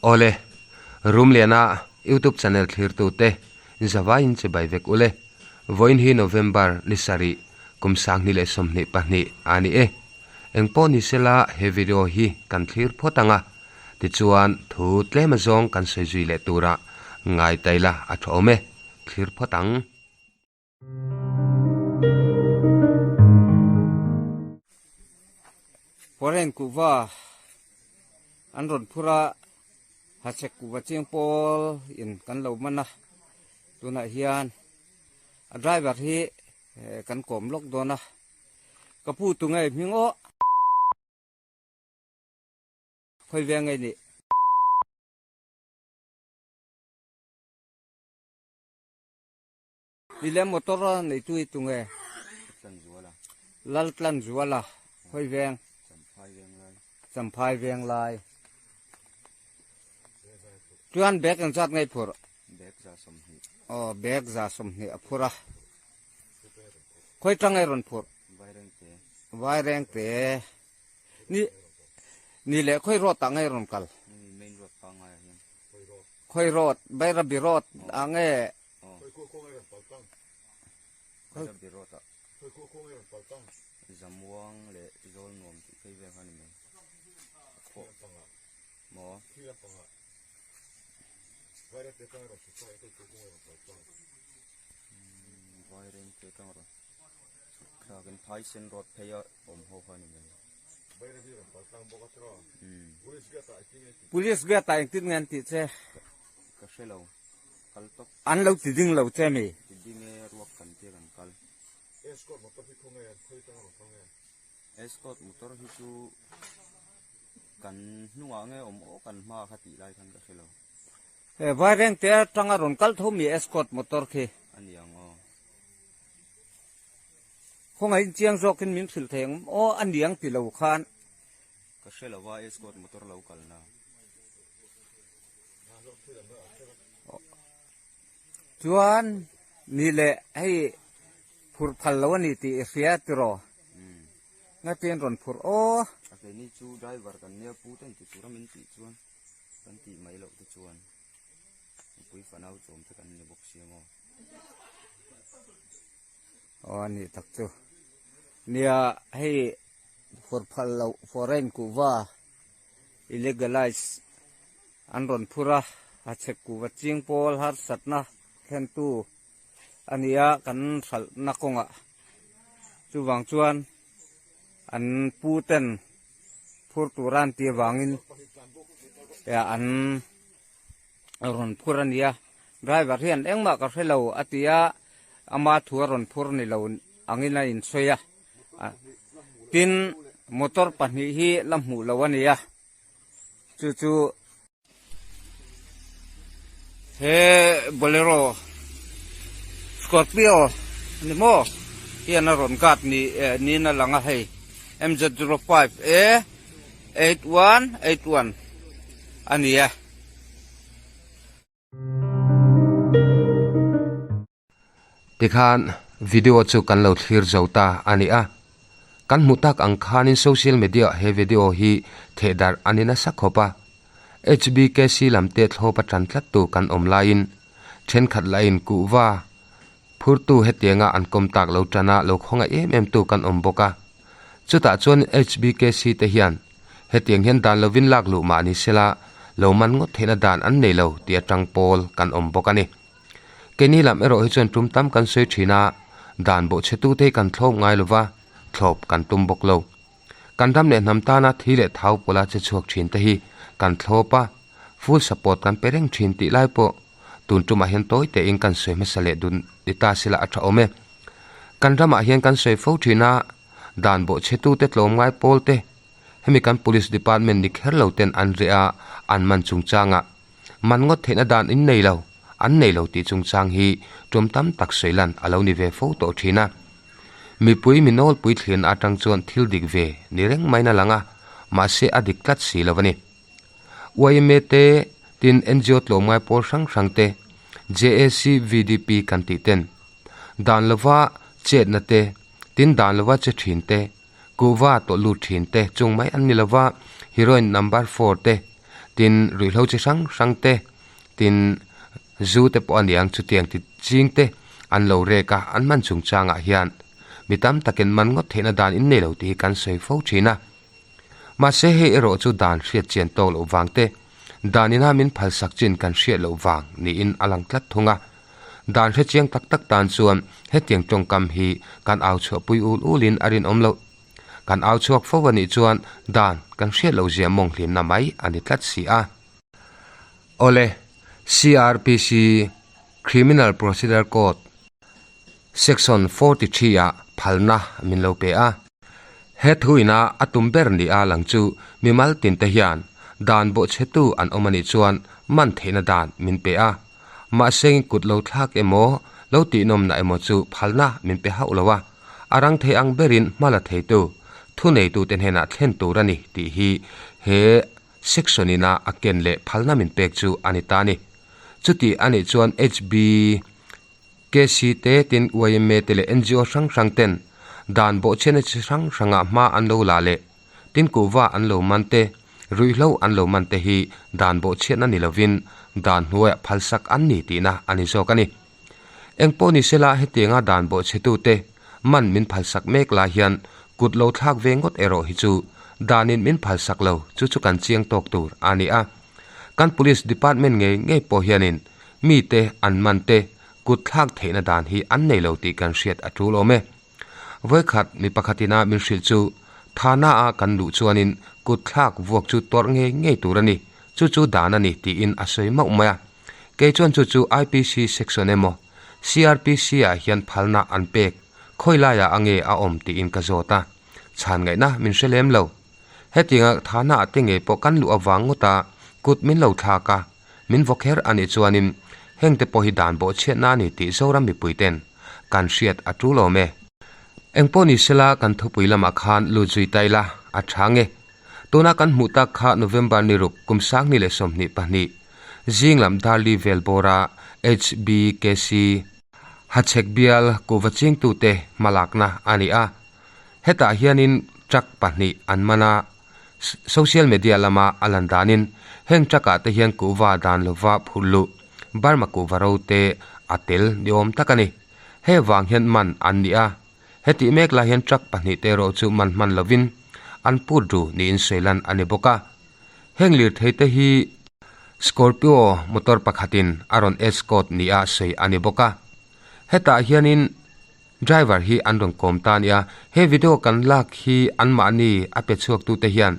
Awle, Rumliana YouTube channel thlirtute zavaiin chibai vek ule. Vawiin hi November ni sarih kum 2022 a ni e. Engpawh ni sela he video hi kan thlir phawt ang a, tichuan thu tlem azawng kan sawi zui leh tura ngai ta ila a tha awm e, thlir phawt ang. Foreign kuhva an rawn phur a, hachhek kuhva chiang pawl in kan lo man a, tunah hian a driver hi kan kawm lawk dawn a, ka pu tu ngei hming aw. Khawi veng ngei nih. Ni le motor a nei tu hi tunge? Laltlanzuala. Khawi veng? Champhai veng lai. Chuan bag engzat nge i phurh? Bag za 20. Aw bag za 20 a phur a. Khawi tang nge rawn phurh? Vairengte. Vairengte. Ni ni leh khawi road ah nge rawn kal? Main road pangngai ah hian. Khawi road? Bairabi road ah nge? Bairabi road ah. Zamuang leh Zawlnuam tih phei vel kha a ni mai. Maw? Vairengte tang rawn thlakin Phaisen road phei a awm ho kha a ni mai. Police gate ah engtin nge an tih che? Ka hre lo, kal tawp. An lo ti ding lo che mi? Ti ding e, ruak kan tir an kal. Escort motor hi khaw nge an khawi tang rawn kal nge? Escort motor hi chu kan hnungah nge awm aw kan hma kha tih lai khan ka hre lo. He Vairengte atanga rawn kal tho mi escort motor khi? A ni ang aw. Khawngaih chiang zawkin min hrilh thei ang aw a niang ti lo khan. Ka hre lo va escort motor lo kalna. Chuan ni leh hei phurh phal lo a ni tih i hria tiraw? Ngatin rawn phurh aw. A keini chu driver kan nia pu ten ti tura min tih chuan kan tih mai loh te chuan mipui fanau chawm te kan ni bawk sia maw. Aw a nih tak chu. Nia hei phurh phal loh foreign kuhva illegalize an rawn phur a, a chhek kuhva ching pawl harsatna thlentu a ni a kan hralhna kawngah. Chuvang chuan an pu ten phur tura an tih avangin an rawn phur a ni a. Driver hian engmah ka hre lo a ti a, ama thu a rawn phur ni lo angin a insawi a. Tin, motor pahnih hi la hmuh lo a ni a, chu chu he Bolero Scorpio ni maw hian a rawn guard ni niin a lang a hei MZ05 A 8181 a ni e. Tikhan video chu kan lo thlir zo ta a ni a, kan hmuh tak ang khanin social media ah he video hi theh darh a ni nasa khawp a, HBKC lam te thlawp a tan tlat tu kan awm laiin thenkhat lahin kuhva phurtu hetianga an kawm tak lo tan a lo khawngaih em em tu kan awm bawk a, chutah chuan HBKC te hian hetiang hian dan lovin lak luh mah ni sela lo man ngawt theihna dan an nei lo tih atang pawl kan awm bawk a ni. Keini lam erawh hi chuan tum tam kan sawi thin a, dan bawhchhetute hi kan thlawp ngai lo va, thlawp kan tum bawk lo. Kan ram leh hnam tana thi leh thau pawla che chhuak thin te hi kan thlawp a, full support kan pe reng thin tih lai pawh tun tumah hian tawi tein kan sawi hmasa leh dun ni ta sila a tha awm e. Kan ramah hian kan sawi fo thin a, dan bawhchhetute tlawmngai pawl te, hemi kan police department ni kher lo ten an reh a, an man chungchangah Man ngawt theihna dan in nei lo, an nei lo tih chungchang hi tum tam tak sawi lan a lo ni ve fo tawh thin a. Mipui mi nawlpui thlian atang chuan thil dik ve ni reng maiin a lang a, mahse a dik tlat si lo a ni. Yma te, tin NGO tlawmngai pawl hrang hrang te, JAC, VDP kan tih ten, dan lova chetna te, tin dan lova che thin te, kuhva tawh lut thin te chung mai an ni lova, heroine number four te, Tin, ruihhlo chi hrang hrang te, tin, zu te pawh a niang chutiang ti ching te an lo rek a, an man chungchangah hian mi tam takin man ngawt theihna dan in nei lo tih hi kan sawi fo thin a. Mahse hei erawh chu dan hriat chian tawk loh vang te, dan ina min phalsak chin kan hriat loh vang niin a lang tlat thung a. Dan hre chiang tak tak tan chuan hetiang tawngkam hi kan au chhuahpui ul ulin a rinawm loh. Kan au chhuak fo a nih chuan dan kan hriat loh zia mawng hlimna mai a ni tlat si a. Awle, CRPC, Criminal Procedure Code, Section 43 ah phalna min lo pe a. He thu ina a tum ber ni a lang chu mimal tinte hian dan bawhchhetu an awm a nih chuan man theihna dan min pe a. Mahse kut lo thlak emaw, lo tihnawmna emaw chu phalna min pe hauh lo a. A rang thei ang berin hma la theitu, thuneitute hnenah thlen tur a ni tih hi he Section ina a ken leh phalna min pek chu a ni ta a ni. Chuti a nih chuan HB, KC te, tin yma te leh ngo hrang hrang ten dan bawhchhiatna chi hrang hrangah hma an lo la leh tin kuhva an lo man te, ruihhlo an lo man te hi dan bawhchhiatna ni lovin dan hnuaiah phalsak an ni tihna a ni zawk a ni. Engpawh ni sela hetianga dan bawhchhetute man min phalsak mek lai hian kut lo thlak ve ngawt erawh hi chu danin min phalsak lo chu chu kan chiang tawk tur a ni a. Kan Police Department ngei ngei pawh hianin mite an man te kut thlak theihna dan hi an nei lo tih kan hriat a tul awm e. Vawikhat mi pakhatina min hrilh chu Thana a kan luh chuanin kut thlak vuak chu tawrh ngei ngei tur a ni, chu chu dan a ni tiin a sawi mauh mai a. Kei chuan chu chu IPC section emaw CRPC ah hian phalna an pek khawi laiah a nge a awm tiin ka zawt a, chhan ngaihna min hre lem lo. Hetianga thana ah te ngei pawh kan luh avang ngawt a kut min lo thlak a, min vaw kher a nih chuanin heng te pawh hi dan bawhchhiatna a ni tih Zoram mipui ten kan hriat a tul awm e. Engpawh ni sela kan thupui lamah khan lut zui ta ila a tha nge. Tuna kan hmuh tak kha November ni ruk kum 2022 zing lam Darli vel bawra HBKC Hachhek bial kuhva chingtute hmalakna a ni a. Hetah hianin truck pahnih an man a, social media lama a lan danin heng truck ah te hian kuhva dan lova phurh luh Burma kuhva ro te a tel ni awm tak a ni. Hei vang hian man an ni a, hetih mek lai hian truck pahnih te erawh chu man hman lovin an put ru niin sawi lan a ni bawk a. Heng lirthei te hi Scorpio motor pakhatin a rawn escort nia sawi a ni bawk a. Hetah hianin Driver hi an rawn kawm ta nia, he video kan lak hi anmahni a pe chhuak tute hian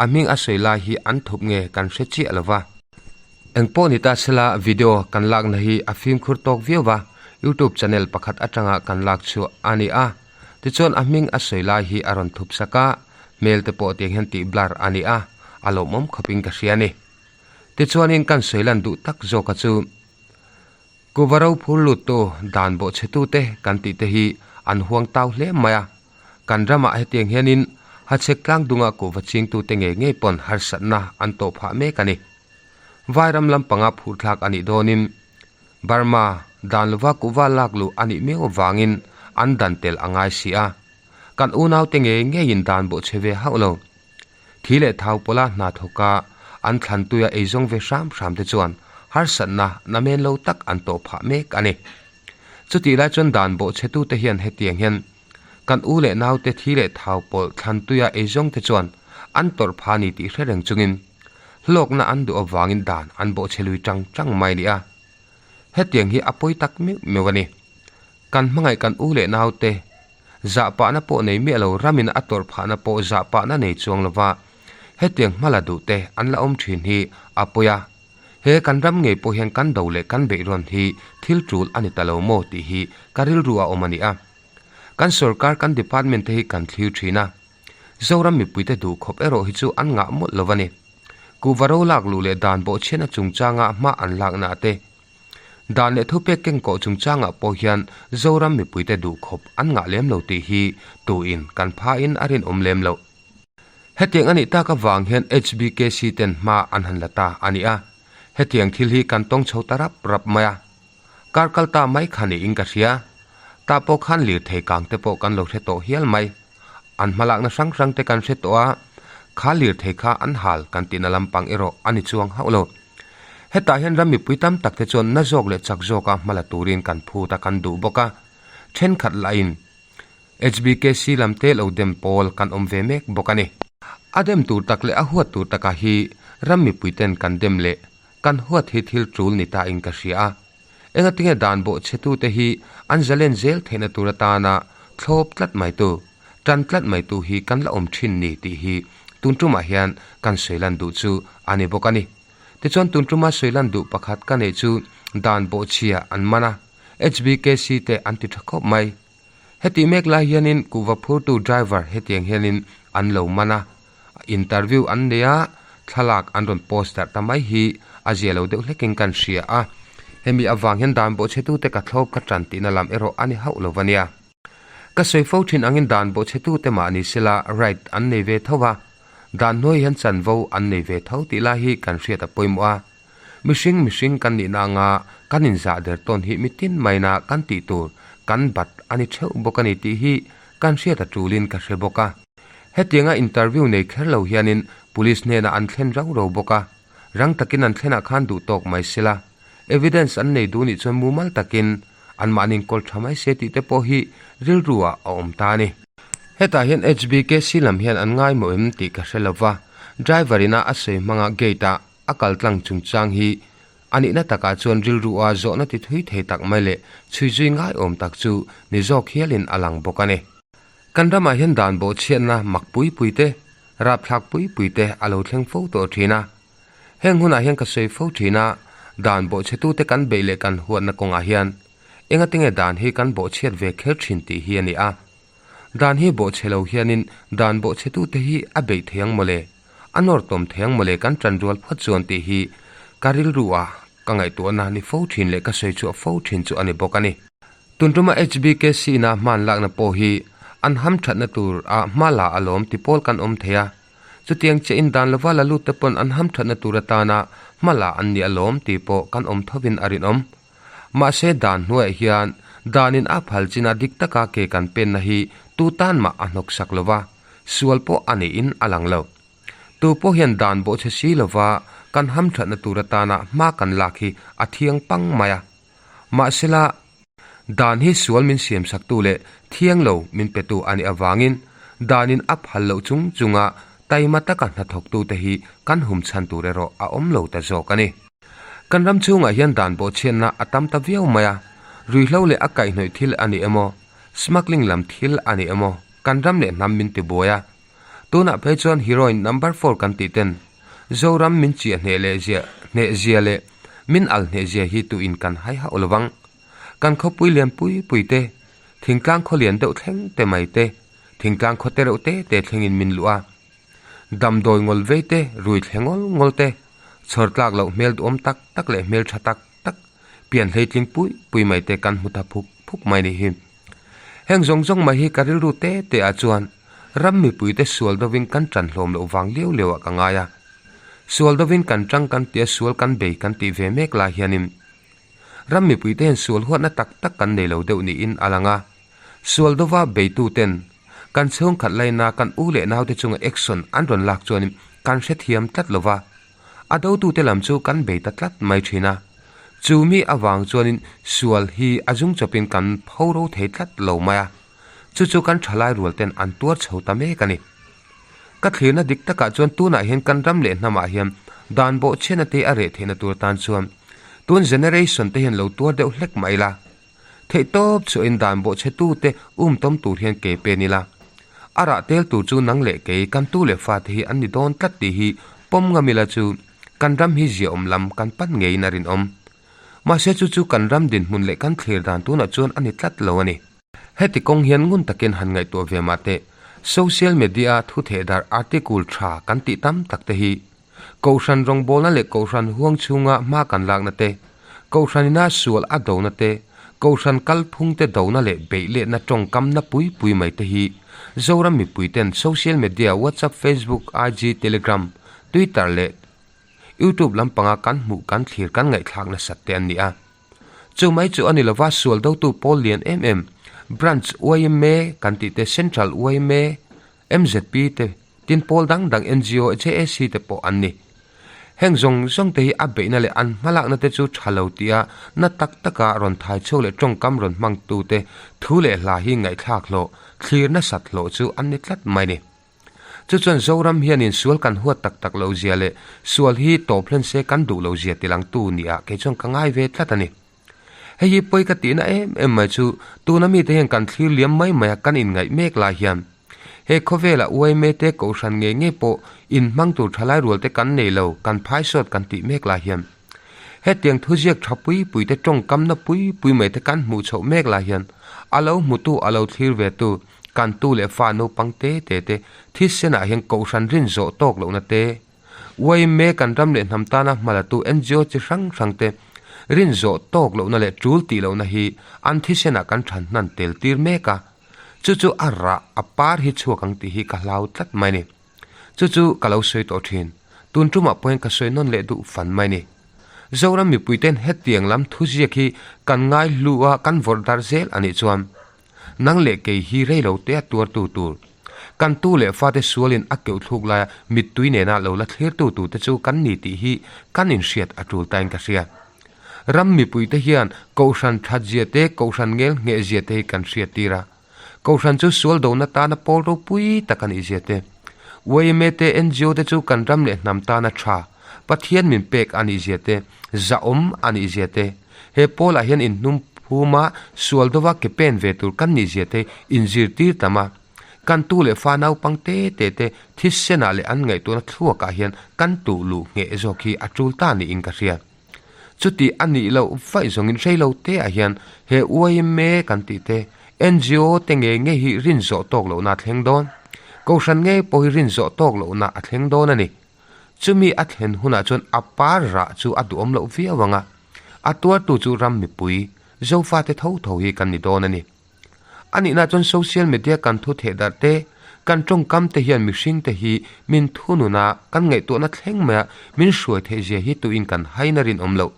a hming a sawi lai hi an thup nge kan hre chiah lo va. Engpawh ni ta sela video kan lakna hi a fimkhur tawk viau va, YouTube channel pakhat atanga kan lak chhuah a ni a, tichuan a hming a sawi lai hi a rawn thup sak a, hmel te pawh tiang hian tih blur a ni a, a lawmawm khawpin ka hria a ni. Tichuanin kan sawi lan duh tak zawka chu. Kuva ro phur luttu dan bawhchhetute kan tih te hi an huang tau hle mai a, kan ramah hetiang hianin Hachhek tlang dunga kuhva chingtute ngei ngei pawn harsatna an tawh phah mek a ni. Vairam lampanga phurhthlak a nih dawnin Burma dan lova kuhva lak luh a nih miau avangin an dan tel a ngai si a, kan unaute ngei ngeiin dan bawhchhe ve hauh lo. Thi leh thau pawla hna thawka an thlantuia eizawng ve hram hram te chuan harsatna namen lo tak an tawh phah mek a ni. Chutih lai chuan dan bawhchhetute hian hetiang hian kan u leh naute thi leh thau pawlh thlantuia eizawng te chuan an tawrh phah a ni tih hre reng chungin hlawkna an duh avangin dan an bawhchhe lui tang tang mai a ni a. Hetiang hi a pawi tak meuh meuh a ni. Kan hmangaih kan u leh naute Zahpahna pawh nei miah lo, ramin a tawrh phahna pawh zahpahna nei chuang lova hetiang hma la duh te an la awm thin hi a pawi a. He kan ram ngei pawh hian kan do leh kan beih rawn hi thil tul a ni ta lo maw tih hi ka rilru a awm a ni a. Kan sorkar kan department te hi kan thlir thin a. Zoram mipuite duh khawp erawh hi chu an ngah mawlh lo a ni. Kuhva ro lak luh leh dan bawhchhiatna chungchanga hma an lakna te Dan leh thupek kengkawh chungchangah pawh hian Zoram mipuite duhkhawp an ngah lem lo tih hi tuin kan phain a rinawm lem loh. Hetiang a nih tak avang hian HBKC ten hma an han la ta a ni a, hetiang thil hi kan tawng chho ta rap rap mai a. Kar kal ta mai kha niin ka hria. Tah pawh khan lirthei kang te pawh kan lo hre tawh hial mai. An hmalakna hrang hrang te kan hre tawh a, Kha lirthei kha an hal kan tihna lampang erawh a ni chuang hauh lo. Hetah hian ram mipui tam tak te chuan na zawk leh chak zawka hma la turin kan phut a kan duh bawk a, thenkhat lahin HBKC lam te lo dem pawl kan awm ve mek bawk a ni. A dem tur tak leh a huat tur taka hi ram mipui ten kan dem leh kan huat hi thil tul ni ta in ka hria a. Engatinge dan bawh chhetute hi an zalen zel theihna tur atana thlawp tlat mai tu, tan tlat mai tu hi kan la awm thin ni tih hi tun tumah hian kan sawi lan duh chu a ni bawk a ni. Tichuan tun tuma sawi lan duh pakhat ka neih chu dan bawhchhia an man a, HBKC te an ti tha khawp mai. Hetih mek lai hianin kuhva phurtu driver hetiang hianin an lo man a, interview an nei a, thlalak an rawn post darh ta mai hi a zia lo deuh hlekin kan hria a. Hemi avang hian dan bawhchhetute ka thlawp ka tan tihna lam erawh a ni hauh lo va nia. Ka sawi fo thin angin dan bawhchhetute mah ni sela right an nei ve tho va, dan hnuai hian chanvo an nei ve tho tih lai hi kan hriat a pawimawh a. Mihring mihring kan nihna anga kan inzah der tawn hi mitin maina kan tih tur kan bat a ni theuh bawk a ni tih hi kan hriat a tulin ka hre bawk a. Hetianga interview nei kher lo hianin police hnenah an thlen rau rau bawk a, rang takin an thlenah khan duh tawk mai sela, evidence an nei duh nih chuan mumal takin anmahni inkawl tha mai se tih te pawh hi rilru ah a awm ta a ni. Hetah hian HBKC lam hian an ngaimawh em tih ka hre lova, driver ina a sawi hmanga gate ah A kal tlang chungchang hi a nihna takah chuan rilru a zawhna ti thui thei tak mai leh chhui zui ngaiawm tak chu ni zawk hialin a lang bawk a ni. Kan ramah hian dan bawhchhiatna mak pui pui te, rapthlak pui pui te a lo thleng fo tawh thin a. Heng hunah hian ka sawi fo thin a, dan bawhchhetute kan beih leh kan huatna kawngah hian engatinge dan hi kan bawhchhiat ve kher thin tih hi a ni a. Dan hi bawhchhe lo hianin dan bawhchhetute hi a beih thei ang mawle, a nawr tawm thei ang mawle kan tan rual phawt chuan tih hi ka rilru a ka ngaihtuahna ni fo thin leh ka sawi chhuah fo thin chu a ni bawk a ni. Tun tuma HBKC ina hman lakna pawh hi an ham thatna tur a hma la alawm ti pawl kan awm thei a, chutiang che in dan lova la lut te pawn an ham thatna tur atana hma la an ni alawm tih pawh kan awm thovin a rinawm. Mahse dan hnuaiah hian danin a phal chin a dik taka ke kan penna hi tu tan mah a hnawk sak lova, sual pawh a niin a lang lo. Tu pawh hian dan bawhchhe si lova kan hamthatna tur atana hma kan lak hi a thiang pang mai a. Mahsela, dan hi sual min siamsaktu leh thiang lo min petu a nih avangin danin a phal loh chung chunga taima taka hnathawktute hi kan hum chhan tur erawh a awm lo ta zawk a ni. Kan ram chhungah hian dan bawhchhiatna a tam ta viau mai a, ruihhlo leh a kaihhnawih thil a ni emaw, smuggling lam thil a ni emaw, kan ram leh hnam min tibuai a. Tunah phei chuan heroin number four kan tih ten Zoram min chiah hneh leh ziah hneh zia leh min al hneh zia hi tuin kan hai hauh lo vang. Kan khawpui lian pui pui te, thingtlang khaw lian deuh thleng te mai te, thingtlang khaw te reuh te te thlengin min luh a. Damdawi ngawl vei te, rui thle ngawl ngawl te, chhawr tlak loh hmel duhawm tak tak leh hmel tha tak tak, pian hleitling pui pui mai te kan hmu ta phuk phuk mai nih hi. Heng zawng zawng mai hi ka rilru te te ah chuan ram mipui te sual dovin kan tan hlawm loh vang liau liau ah ka ngai a. Sual dovin kan tang kan tia sual kan bei kan tih ve mek lai hianin ram mipui te hian sual huatna tak tak kan nei lo deuh niin a lang a. Sual dova beitu ten kan chhungkhat laina kan u leh naute chunga action an rawn lak chuanin kan hrethiam tlat lova, a dotute lam chu kan bei ta tlat mai thin a. Chu mi avang chuanin sual hi a zung chawpin kan pho ro thei tlat lo mai a, chu chu kan thalai rual ten an tuar chho ta mek a ni. Ka thlirna dik takah chuan tunah hian kan ram leh hnamah hian dan bawhchhiatna te a reh theihna tur tan chuan tun generation te hian lo tuar deuh hlek mah ila, Theihtawp chhuahin dan bawhchhetute um tawm tur hian ke pen ila. A rah tel tur chu nang leh kei kan tu leh fate hi an ni dawn tlat tih hi pawm ngam ila chu kan ram hi ziaawm lam kan pan ngeiin a rinawm. Mahse chu chu kan ram dinhmun leh kan thlir dan tunah chuan a ni tlat lo a ni. Heti kawng hian ngun takin han ngaihtuah ve mah teh, social media a thu thehdarh article tha kan tih tam tak te hi Kohhran rawngbawlna leh Kohhran huang chhunga hma kan lakna te, Kohhran ina sual a dona te, Kohhran kalphung te dona leh beih lehna tawngkamna pui pui mai te hi Zoram mipui ten social media WhatsApp, Facebook, IG, Telegram, Twitter leh YouTube lampanga kan hmuh kan thlir kan ngaihthlak nasat te an ni a. Chu mai chu a ni lova sual dotu pawl lian em em Branch yma kan tih te Central yma, MZP te. Tin pawl dang dang ngo, JAC te pawh an ni. Heng zawng zawng te hi a beihna leh an hmalakna te chu tha lo tia na tak taka rawn thai chhuak leh tawngkam rawn hmangtu te thu leh hla hi ngaihthlak hlawh, thlir nasat hlawh chu an ni tlat mai ni. Chu chuan Zoram hianin sual kan huat tak tak lo zia leh sual hi tawp hlen se kan duh lo zia tilangtu nia kei chuan ka ngai ve tlat a ni. Hei hi pawi ka tihna em em mai chu tuna mite hian kan thlir liam mai mai a kan inngaih mek lai hian he khawvela yma te kohhran ngei ngei pawh inhmang tur thalai rual te kan nei lo kan phai sawt kan tih mek lai hian hetiang thuziak tha pui pui te tawngkamna pui pui mai te kan hmuh chhoh mek lai hian a lo hmutu a lo thlir ve tu kan tu leh fa naupang te te te thisenah hian kohhran rin zawh tawk lohna te Yma kan ram leh hnam tana hmalatu ngo chi hrang hrang te rin zawh tawk lohna leh tul tih lohna hi an thisenah kan than hnan tel tir mek a, chu chu a rah a par hi chhuak ang tih hi ka hlau tlat mai ni. Chu chu ka lo sawi tawh thin, tun tumah pawhin ka sawi nawn leh duh fan mai ni. Zoram mipuiten hetiang lam thuziak hi kan ngai hlu a kan vawrh darh zel a nih chuan Nang leh kei hi rei lo te a tuartu tur. Kan tu leh fate sualin a keuh thluk laia mittui nena lo la thlirtu tute chu kan ni tih hi kan inhriat a tul tain ka hria. Ram mipuite hian Kohhran thatzia te, Kohhran ngel nghehzia te hi kan hriat tir a. Kohhran chu sual dona tana pawl ropui tak a nihzia te, yma te, ngo te chu kan ram leh hnam tana tha, Pathian min pek a nihzia te, zahawm a nihzia te, He pawlah hian inhnum phuma sual dova ke pen ve tur kan nih zia te inzirtir tam a, kan tu leh fa naupang te te te thisenah leh an ngaihtuahna thluakah hian kan tuh luh ngheh zawk hi a tul ta niin ka hria. Chuti a nih loh vaih zawngin hrei lo te ah hian he yma kan tih te, ngo te ngei ngei hi rin zawh tawk lohna a thleng dawn. Kohhran ngei pawh hi rin zawh tawk lohna a thleng dawn a ni. Chumi a thlen hunah chuan a par rah chu a duhawm loh viau ang a, a tuartu chu ram mipui, Zofate tho tho hi kan ni dawn a ni. A nihna chuan social media kan thu theh darh te, kan tawngkam te hian mihring te hi min thunun a, kan ngaihtuahna thleng maia min hruai theih zia hi tuin kan haina rinawm loh.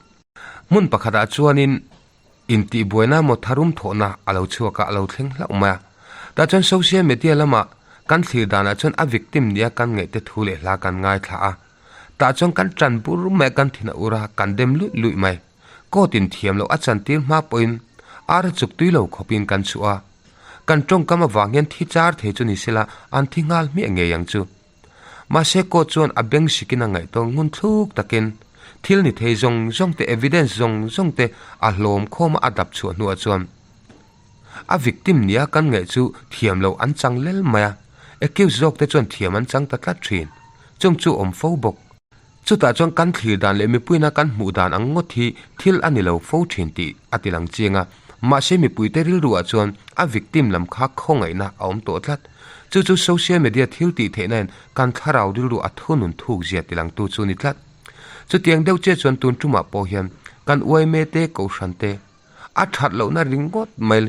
Hmun pakhatah chuanin Intihbuaina maw tharum thawhna a lo chhuak a, a lo thleng hlauh mai a. Tah chuan social media lama kan thlir danah chuan a victim nia kan ngaihte thu leh hla kan ngaithla a. Tah chuan kan tan bur mai a, kan thin a ur a, kan dem luih luih mai. Court in thiam loh a chantir hma pawhin ar a chuk tui lo khawpin kan chhuah a. Kan tawngkam avang hian thi char thei chu ni sela an thi nghal hmiah ngei ang chu. Mahse court chuan a beng sikin a ngaihtuah ngun thluk takin thil ni thei zawng zawng te, evidence zawng zawng te a hlawm khawm a a dap chhuah hnuah chuan a victim nia kan ngaih chu thiam lo an chang lel mai a, accused zawk te chuan thiam an chang ta tlat thin. Chung chu awm fo bawk. Chutah chuan kan thlir dan leh mipuina kan hmuh dan ang ngawt hi thil a ni lo fo thin tih a ti lang chiang a, mahse mipuite rilruah chuan a victim lam kha khawngaihna a awm tawh tlat. Chu chu social media thil tih theihna in kan thlarau rilru a thunun thuk zia ti langtu chu ni tlat. Chutiang deuh che chuan tun tumah pawh hian kan yma te kohhran te a that lohna ringawt mai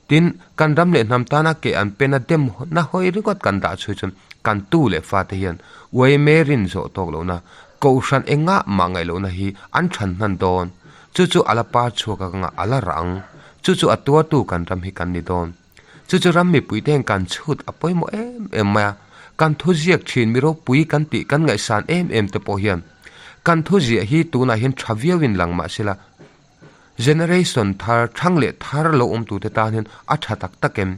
Tin, kan ram leh hnam tana ke an pen a dem na hawi ringawt kan dah chhui chuan kan tu leh fate hian yma rin zawh tawk lohna, kohhran engah mah ngaih lohna hi an than hnan dawn. Chu chu a la par chhuak a kangah a la rah ang. Chu chu a tuartu kan ram hi kan ni dawn. Chu chu ram mipuite hian kan chhut a pawimawh em em mai a. Kan thuziak thin mi ropui kan tih kan ngaihsan em em te pawh hian kan thuziah hi tunah hian tha viauin lang mah sela, Generation thar, thang leh thar lo awm tute tan hian a tha tak tak em?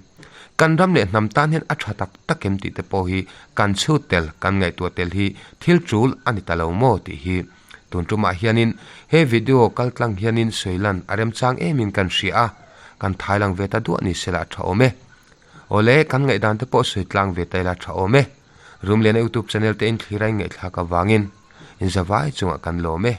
Kan ram leh hnam tan hian a tha tak tak em tih te pawh hi kan chhut tel, kan ngaihtuah tel hi thil tul a ni ta lo maw tih hi tun tumah hianin he video kal tlang hianin sawi lan a remchang emin kan hria a, kan thai lang ve ta duah ni sela a tha awm e. Awle, kan ngaihdan te pawh sawi tlang ve ta ila tha awm e. Rumliana YouTube channel te in thlir a in ngaihthlak avangin inzavai chungah kan lawm e.